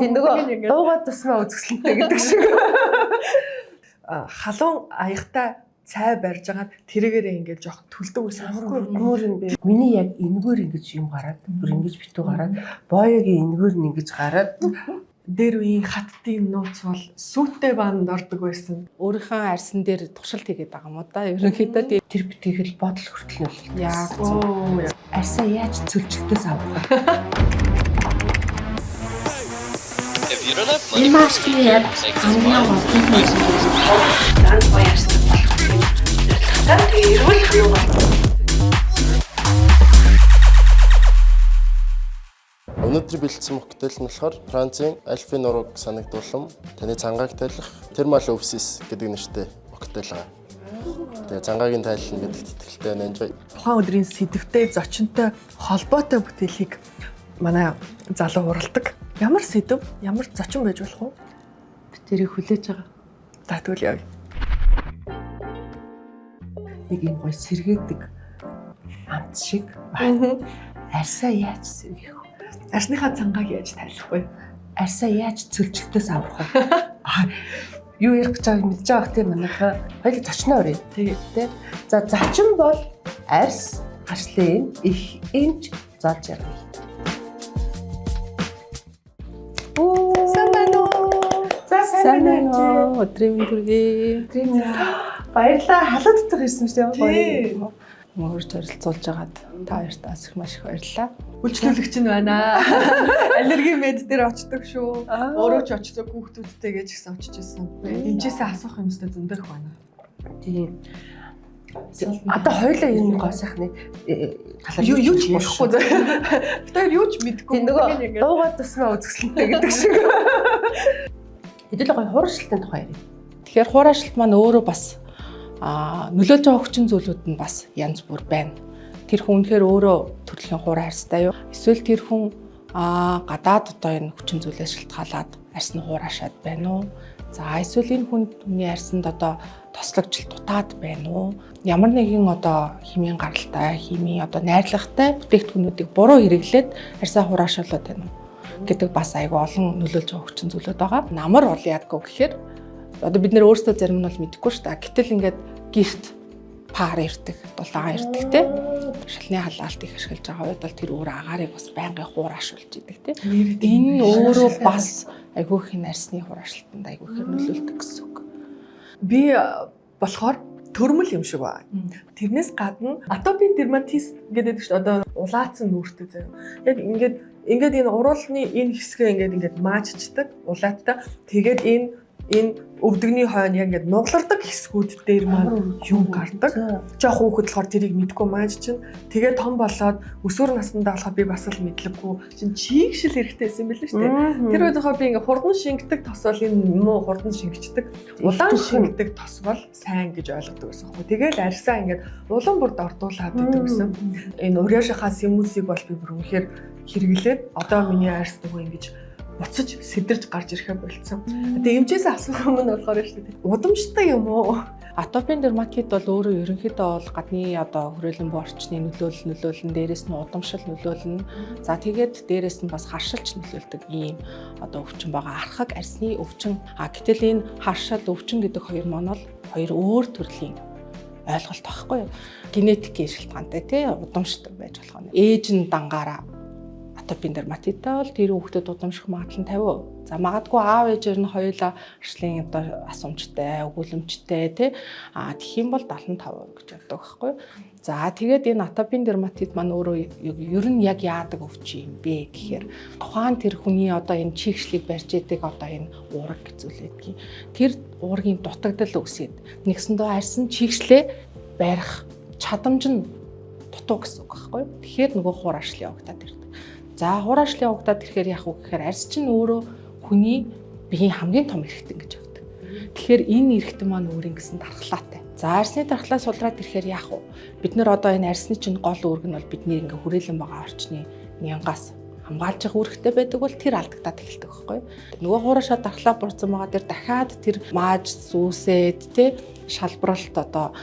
мэдэхгүй. Нөгөө дуугаа тусмаа үзэсгэлэнтэй гэдэг шиг. Халуун аягтай цай барьж агаад тэрэгээрээ ингээд жоох түлдэг байсан аахгүй юу? Өөр юм бэ. Миний яг энгээр ингэж юм гараад, бүр ингэж битүү гараад, боёгийн энгээр нь ингэж гараад Дээр үеийн хаттын нууц бол сүйтэй баанд ордог байсан. Өөрийнхөө арьсан дээр туршилт хийгээд байгаа юм уу да. Ерөнхийдөө тийм тэр битгийхэл бодол хүртэл нөлөөлдөг. Яг Оо. Арьсаа яаж цөлжилтөөс авах вэ? If you don't have money, Энэ маскны яг хамгийн гол нь дан гоё арьсан болох юм. Тэгээ эрүүл хамгийн гол. Өнөөдөр бэлдсэн коктейл нь болохоор Францын Альфи нурууг санагдуулан таны цангааг тайлах Thermal Oasis гэдэг нэртэй коктейл байгаа. Тэгээ цангаагийн тайлна гэдэгт итгэлтэй байна. Enjoy. Тухайн өдрийн сэдвтэй, зочинтой холбоотой бүтээлийг манай залуу уралдаг. Ямар сэдв, ямар зочин байж болох вэ? Би тэрийг хүлээж байгаа. За тэгвэл яа. Нэг юм гоё сэргээдэг амт шиг. Арьсаа яаж сэргээх вэ? Арсныхаа цангааг яаж тайлах вэ? Арьсаа яаж цөлжилтөөс авах вэ? Юу ярих гэж байгааг мэдж байгаа бах тийм манайхаа. Хоёул зочноо өрөө. Тэгээ. Тэ. За зочин бол арьс гарчлын их эмч зол жаргал. Сайн байна уу? За сайн сайн байна байна уу? уу? Өдрийн мэнд хүргэе. Өдрийн мэнд. Баярлалаа. Халуун татах ирсэн шүү дээ. Ямар гоё. Мөрж оролцуулж байгаад та хоёрт бас их маш их баярлалаа. Үйлчлүүлэгч нь байна. Аллергийн мед дээр очдог шүү. Өөрөө ч очдог, хүүхдүүдтэйгээ ч гэсэн очиж исэн. Эмчээсээ асуух юмстай зөндөх байна. Тийм. Одоо хоёлаа энэ гоо сайхны талаар Юу юу ч ярихгүй зөө. Бид хоёр юу ч мэдэхгүй. Тийм нөгөө Ингээд ингээд дуугаа тусмаа үзэсгэлэнтэй гэдэг шиг. Хэдүүлээ гоё хууршилтын тухай ярив. Тэгэхээр хуурайшилт маань өөрөө бас нөлөөлж байгаа хүчин зүйлүүд нь бас янз бүр байна. Тэр хүн үнэхээр өөрөө төрөлхийн хуурай арьстай юу? Эсвэл тэр хүн гадаад одоо энэ хүчин зүйлээс шалтгаалаад арьс нь хуурайшаад байна уу? За эсвэл энэ хүн хүний арьсанд одоо тослогжил дутаад байна уу? Ямар нэгэн одоо химийн гаралтай, химийн одоо найрлагатай бүтээгдэхүүнүүдийг буруу хэрэглээд арьсаа хураашуулаад байна уу гэдэг бас айгүй олон нөлөөлж байгаа хүчин зүйлүүд байгаа. Намар бол яадгүй гэхээр одоо бид нэр өөрсдөө зарим нь бол мэдэхгүй шүү дээ. Гэтэл ингээд гэрт пар ирдэг, дулаагаа ирдэг те. Шалны халаалт их ашиглаж байгаа үед бол тэр өөр агаарыг бас байнгын хураашуулж идэг те. нэр тийм Энэ өөрөө бас айгүй их нарсны хураашилтанд айгүй ихээр нөлөөлдөг гэсэн үг. Би болохоор төрмөл юм шиг байна. Тэрнээс гадна атопи дерматит гэдэг чинь одоо улаацсан нүүртэй заяа. Яг ингээд энэ уруулны энэ хэсгээ ингээд маажчдаг улааттай. Тэгээд энэ өвдөгний хойно яг ингээд нуглардаг хэсгүүд дээр маань юм гардаг. Жоох хүүхэд болохоор тэрийг мэдгүй мааж чинь. Тэгээ том болоод өсвөр насндаа болохоор би бас л мэдлэггүй. Чин чийгшил хэрэгтэй байсан юм билээ шүү дээ. Тэр үед болохоор би ингээд хурдан шингэдэг тос бол энэ муу хурдан шингэждэг. Улаан шингэдэг тос бол сайн гэж ойлгодог байсан байхгүй. Тэгээл арьсаа ингээд улам бүрд ордуулад идэг гэсэн. Энэ урьяашийнхаа симусыг бол би бүр үнэхээр хэрэглээд одоо миний арьс нөгөө ингэж буцаж сэдэрж гарч ирэхэ болцсон. Тэгээ эмчээсээ асуух юм нь болохоор шүү дээ. Удамштай юм уу? Атопийн дерматит бол өөрөө ерөнхийдөө бол гадны одоо хүрээлэн буй орчны нөлөөлөл нөлөөлн, дээрэс нь удамшил нөлөөлнө. За тэгээд дээрэс нь бас харшилч нөлөөлдөг ийм одоо өвчин байгаа. Архаг арьсны өвчин. А гэтэл энэ харшил өвчин гэдэг хоёр маань бол хоёр өөр төрлийн ойлголт байхгүй юу? Генетикийн шалтгаантай тий удамшдаг байж болох нь. Ээж нь дангаараа атопийн дерматиттай бол тэр хүүхдэд удамших магадлал нь 50%. За магадгүй аав ээжээр нь хоёулаа аршлын одоо асуумжтай, өгүүлэмжтэй тий. А тэгэх юм бол 75% гэж явдаг байхгүй юу? За тэгээд энэ атопийн дерматит маань өөрөө ер нь яг яадаг өвчин юм бэ гэхээр тухайн тэр хүний одоо энэ чийгшлийг барьж идэг одоо энэ уураг гэж зүйл байдгийг. Тэр уургийн дутагдал үүсээд нэгсэндээ арьсан чийгшлээ барих чадамж нь дутуу гэсэн үг байхгүй юу? Тэгэхээр нөгөө хуурайшил явагдаад ирдэг. За хуурайшил явагдаад ирэхээр яах вэ гэхээр арьс чинь өөрөө хүний биеийн хамгийн том эрхтэн гэж явдаг. Тэгэхээр энэ эрхтэн маань өөр ингэсэн дархлаатай. За арьсны дархлаа сулраад ирэхээр яах вэ? Бид нар одоо энэ арьсны чинь гол үүрэг нь бол бидний ингээ хүрээлэн байгаа орчны нянгаас хамгаалж явах үүрэгтэй байдаг бол тэр алдагдаад эхэлдэг байхгүй юу? Нөгөө хуурайшаа дархлаа бурцсан байгаа тэр дахиад тэр мааж зүүсээд тэ шалбаралт одоо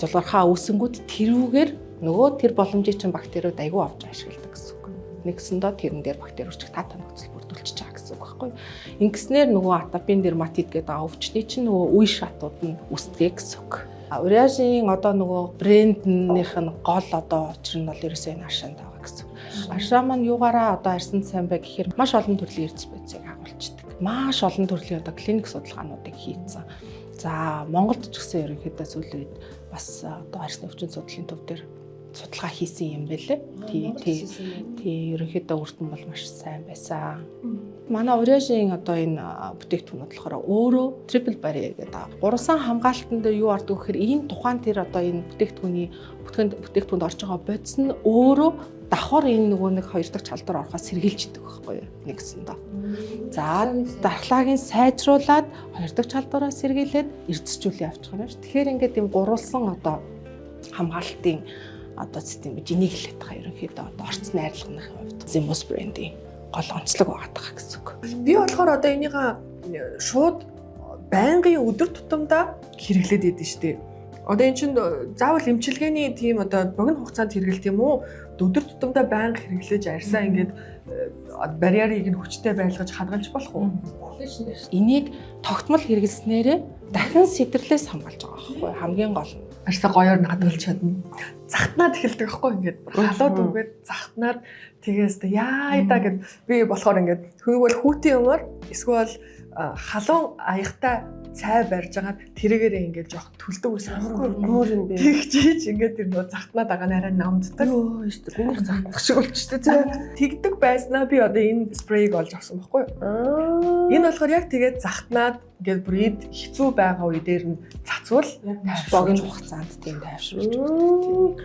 зулгархаа үүсэнгүүд тэрүүгээр нөгөө тэр боломжийг чинь бактериуд айгүй авч ашигладаг гэсэн үг. Нэгсэндээ тэрэн дээр бактери үржих таатай нөхцөл бүрдүүлчихэж байгаа гэсэн үг байхгүй. байхгүй. Ингэснээр нөгөө атопийн дерматит гэдэг байгаа өвчний чинь нөгөө үе шатууд нь үүсдэг гэсэн үг. Uriage-ийн одоо нөгөө брэнднийх нь гол одоо учир нь бол ерөөсөө энэ аршаанд байгаа гэсэн. Аршаа маань юугаараа одоо арьсанд сайн бай гэхээр маш олон төрлийн эрдэс бодисыг агуулждаг. Маш олон төрлийн одоо клиник судалгаануудыг хийцэн. За, Монголд ч гэсэн ерөнхийдөө сүүлийн үед бас одоо арьсны өвчин судлалын төв дээр судалгаа хийсэн юм байлээ. Тий, ерөнхийдөө үр дүн бол маш сайн байсан. Манай Uriage-ийн одоо энэ бүтээгдэхүүнүүд болохоор өөрөө triple barrier гэдэг. Гурван хамгаалтан дээр юу ордог гэхээр энэ тухайн тэр одоо энэ бүтээгдэхүүний бүтээгдэхүүнд орж байгаа бодис нь өөрөө давхар энэ нөгөө нэг хоёр дахь чалдар орохоос сэргийлж идэг байхгүй юу нэгсэндээ. За, дархлааг нь сайжруулад хоёр дахь чалдвараас сэргийлээд эрдэсжүүлээ авчих юм шүү. Тэгэхээр ингээд юм гурвалсан одоо хамгаалтын одоо систем гэж энийг л хэлээд байгаа ерөнхийдөө одоо орц найрлагын хувьд Zimos брендийн гол онцлог байгаа гэсэн үг. Би болохоор одоо энийгээ шууд байнгын өдөр тутамдаа хэрэглээд идэв шүү дээ. Одоо эн чинь заавал эмчилгээний тийм одоо богино хугацаанд хэрэглэх юм уу? Өдөр тутамдаа байнга хэрэглэж арьсаа ингээд барьерыг нь хүчтэй байлгаж хадгалж болох уу? Энийг тогтмол хэрэглэснээрээ дахин сэдэрлээс хамгаалж байгаа байхгүй хамгийн гол нь. Арьсаа гоёор нь хадгалж чадна. Захтнаад эхэлдэг байхгүй ингээд халууд үгээд захтнаад тэгээс тэ яа да гэд би болохоор ингээд хүүг бол хүүтийн юмар эсвэл халуун аягтай цай барьж агаад тэрэгээрээ ингээд жоох түлдэг байсан байхгүй Өөр юм бэ. Тэгжиж ингээд тэр нөө захтнаад байгаа нь арай намддаг. Йоо, ёстой. Минийх захтах шиг болчихтой зэ. Тэгдэг байснаа би одоо энэ спрейг олж авсан байхгүй юу? Энэ болохоор яг тэгээд захтнаад ингээд бүр эд хэцүү байгаа үе дээр нь цацвал Богино хугацаанд тийм тайвшруулж өгдөг.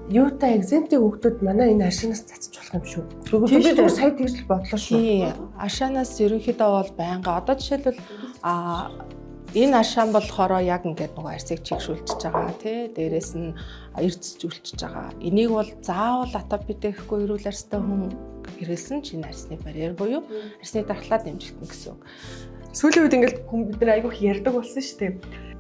Юутай экземтийн хүүхдүүд манай энэ аршинаас цацж болох юм шүү. Би зүгээр сая тэгж л бодлоо шүү. Тий. Аршаанаас ерөнхийдөө бол байнга одоо жишээлбэл энэ аршаан болохоор яг ингээд нөгөө арсыг чигшүүлчихэж байгаа тий. Дээрээс нь эрдэсжүүлчихэж байгаа. Энийг бол заавал атопи гэхгүй эрүүл арьстай хүн хэрэглэсэн чинь арьсны барьер буюу арьсны дархлаа дэмжигдэнэ гэсэн үг. Сүүлийн үед ингээд хүн бид нар айгүйх ярьдаг болсон шүү дээ.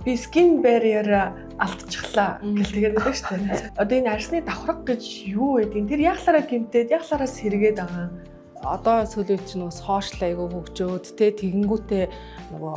Би skin barrier алдчихлаа гэл тэгээд байдаг шүү дээ. Одоо энэ арьсны давхарга гэж юу вэ? Тэр яхлаараа гэмтээд, яхлаараа сэргээд байгаа. Одоо сүүлийн үед чинь нөгөө social айгүй хөгжөөд тий, тэгэнгүүтээ нөгөө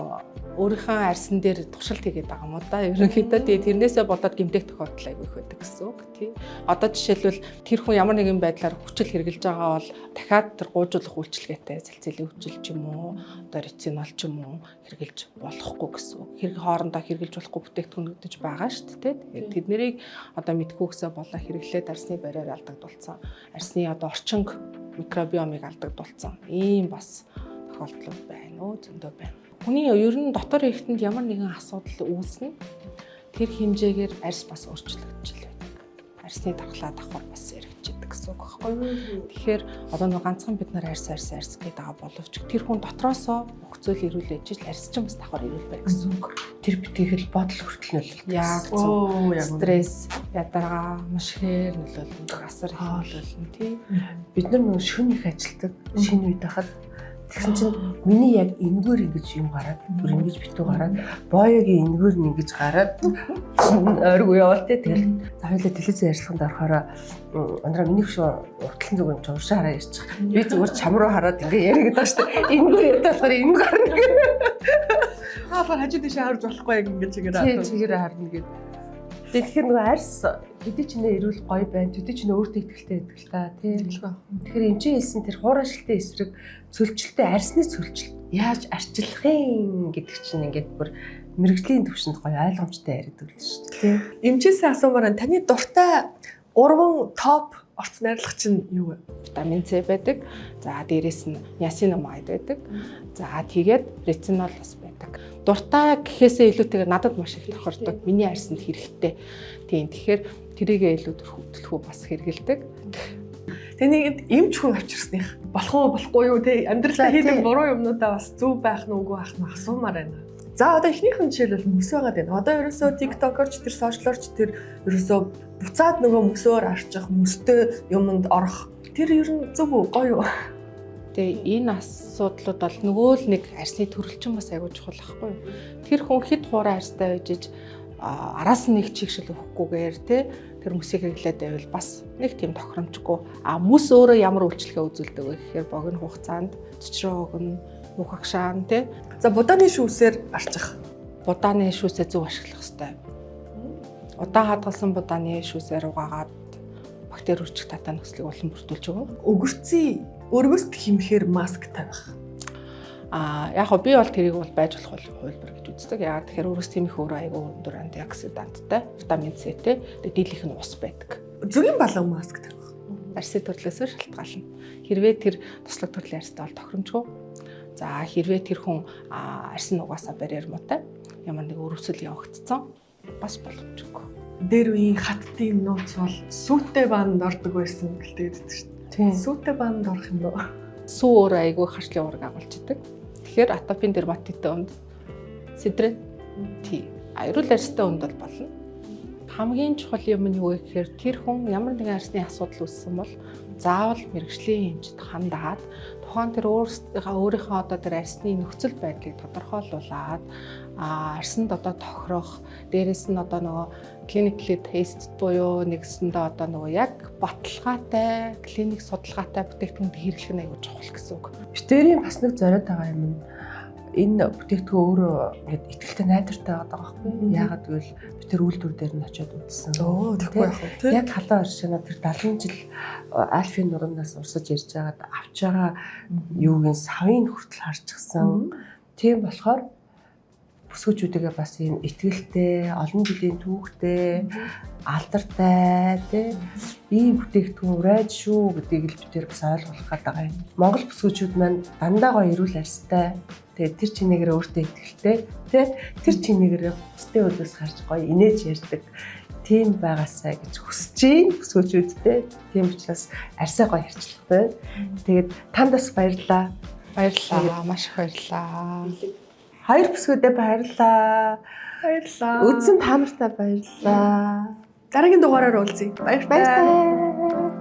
өөрийнхөө арьсан дээр туршилт хийгээд байгаа юм уу да. Ерөнхийдөө тий, тэрнээсээ болоод гэмтэх тохиолдол айгүй их байдаг гэсэн үг тий. Одоо жишээлбэл тэр хүн ямар нэгэн байдлаар хүчил хэрэглэж байгаа бол дахиад тэр гуйжуулах үйлчилгээтэй салицилын хүчил ч юм уу, одоо ретинол ч юм уу хэрэглэж болохгүй гэсэн үг. Хэрэг хоорондоо хэрэглэж болохгүй бүтээгдэхүүн гэж байгаа шүү дээ. Тэгэхээр тэднэрийг одоо мэдхүйгсээ болоо хэрэглээд арьсны барьер алдагдулсан. Арьсны одоо орчинг микробиомыг алдагдулсан. Ийм бас тохиолдлууд байна уу, зөндөө байна. Хүний ер нь дотор эргэтэнд ямар нэгэн асуудал үүснэ. Тэр хэмжээгээр арьс бас өөрчлөгдөж л байдаг. Арьсны дархлаа давхар бас эргэждэг гэсэн үг байхгүй юу? Тэгэхээр одоо нэг ганцхан бид нар арьс арьс арьс гэдэг байгаа боловч тэр хүн дотроосоо бүх зүйл эрүүл ээж л арьс чинь бас давхар эрүүл байх гэсэн үг. Тэр битгийхэл бодол хүртэл нөлөөлдөг. Яг зөв. Стресс, ядаргаа, маш ихээр нөлөөлнө, асар их нөлөөлнө тий. Бид нар нөгөө шөнө их ажилтдаг. Шинэ үед хахад тэгсэн чинь миний яг энгээр ингэж юм гараад, бүр ингэж битүү гараад, боёгийн энгээр нь ингэж гараад ойрг яваал тий. Тэгэл за хоёлаа телевизэн ярьцлаганд орохоор андраа миний хөшөө уртлан зүгээр юм чи уршаа хараа ярьчих. Би зүгээр чам руу хараад ингээ яриад байгаа шүү дээ. Энгээр ярьдаг болохоор энэ гарна гэх. Хаалгаар хажуу тийшээ харж болохгүй яг ингэ чигээр Тий, чигээр харна гэд. Тэгэхээр нөгөө арьс хэдий ч нэ эрүүл гоё байна. Төдий ч нэ өөртөө ихтэй байдаг л та тий. Тэгэхээр эмчийн хэлсэн тэр хуурайшилтын эсрэг цөлжилттэй арьсны цөлжилт яаж арчилах юм гэдэг чинь ингээд бүр мэрэгжлийн төвшөнд гоё ойлгомжтой яриад л шүү дээ тий. Эмчээсээ асуумаар байна. Таны дуртай 3 топ орц найрлах чинь юу вэ? Витамин С байдаг. За, дээрээс нь niacinamide байдаг. За, тэгээд ретинол бас байдаг. Дуртай гэхээсээ илүүтэйгээр надад маш их тохирдог. Миний арьсанд хэрэгтэй. Тийм, тэгэхээр тэрийгээ илүү төлхөө бас хэрэгэлдэг. Тэнийг эмч хүн авчирсных болох уу болохгүй юу те амьдралдаа хийдэг буруу юмнуудаа бас зөв байх нь үгүй байх нь асуумаар байна. За, одоо эхнийх нь жишээлбэл мөс байгаад байна. Одоо ерөөсөө TikTok-оор ч тэр сошиалор ч тэр ерөөсөө буцаад нөгөө мөсөөр арчих, мөстэй юмд орох. Тэр ер нь зөв үү, гоё юу? Тэгээ энэ асуудлууд бол нөгөө л нэг арьсны төрөлчин бас айгүй чухал байхгүй юу? Тэр хүн хэд хуурай арьстай байж иж араас нь нэг чигшил өгөхгүйгээр те тэр мөсийг хэрэглээд байвал бас нэг тийм тохиромжгүй. А мөс өөрөө ямар үйлчилгээ үзүүлдэг вэ гэхээр богино хугацаанд чичрээ өгнө, Мухагшаан тий. За, будааны шүүсээр арчих. Будааны шүүсээ зөв ашиглах хэрэгтэй. Удаан хадгалсан будааны шүүсээр угаагаад бактери үржих татаа нөхцөлийг улам бүрдүүлж өгнө. Өгөрцийн өргөст химхээр маск тавих. А яг хоо би бол тэрийг бол байж болох хувилбар гэж үздэг. Яагаад тэгэхээр өргөс тэмэх өөрөө айгүй өндөр антиоксиданттай, витамин С-тэй, тэгээд дийлэх нь ус байдаг. Зүгийн балан маск тавих. Арсын төрлөөс шалтгаална. Хэрвээ тэр туслаг төрлийн арьстай бол тохиромжгүй. За, хэрвээ тэр хүн арьс нь угаасаа барьер муутай, ямар нэг өрөвсөл явагдсан, бас боломжгүй. Дээр үеийн хаттын нууц бол сүйтэй баанд ордог байсан гэлтэй гэдэг шүү дээ. Сүйтэй баанд орох юм уу? Сүү өөрөө айгүй харшлын уурыг агуулж идэг. Тэгэхээр атопийн дерматиттэй хүнд сэдрэн тий. Эрүүл арьстай хүнд бол болно. Хамгийн чухал юм нь юу вэ гэхээр тэр хүн ямар нэгэн арьсны асуудал үүссэн бол заавал мэргэжлийн эмчид хандаад тухайн тэр өөрийнхөө одоо тэр арьсны нөхцөл байдлыг тодорхойлуулад арьсанд одоо тохирох, дээрэс нь одоо нөгөө clinically tested буюу нэгсэндээ одоо нөгөө яг баталгаатай клиник судалгаатай бүтээгдэхүүнд хэрэглэх нь аягүй чухал гэсэн үг. Битэрийн бас нэг зориод байгаа юм нь энэ бүтээгдэхүүн өөрөө ингээд итгэлтэй, найдвартай байгаа байхгүй. Яагаад гэвэл би тэр үйлдвэр дээр нь очиод үзсэн. Оо, тэгэхгүй яах вэ? Тэ? Яг халуун оршиноо тэр 70 жил Альпийн нурамнаас урсаж ирж байгаад авч байгаа юугийн савын хүртэл харчихсан. Тийм болохоор бүсгүүчүүдээ бас ийм итгэлтэй, олон жилийн түүхтэй, алдартай тий ийм бүтээгдэхүүн уриад шүү гэдгийг л бид тэр бас ойлгох гээд байгаа юм. Монгол бүсгүүчүүд маань дандаа гоё эрүүл арьстай. Тэгээд тэр чинээгээр өөртөө итгэлтэй тий тэр чинээгээр бусдын өдөөс харж гоё инээж ярьдаг тийм байгаасай гэж хүсэж байна бүсгүүчүүдтэй. Тийм учраас арьсаа гоё харьцлахтай. Тэгээд танд бас баярлалаа. Баярлалаа. Маш их баярлалаа. Хоёр бүсгүйдээ баярлалаа. Баярлалаа. Үзсэн та нартай баярлалаа. Дараагийн дугаараар уулзъя. Баяртай. Баярлалаа.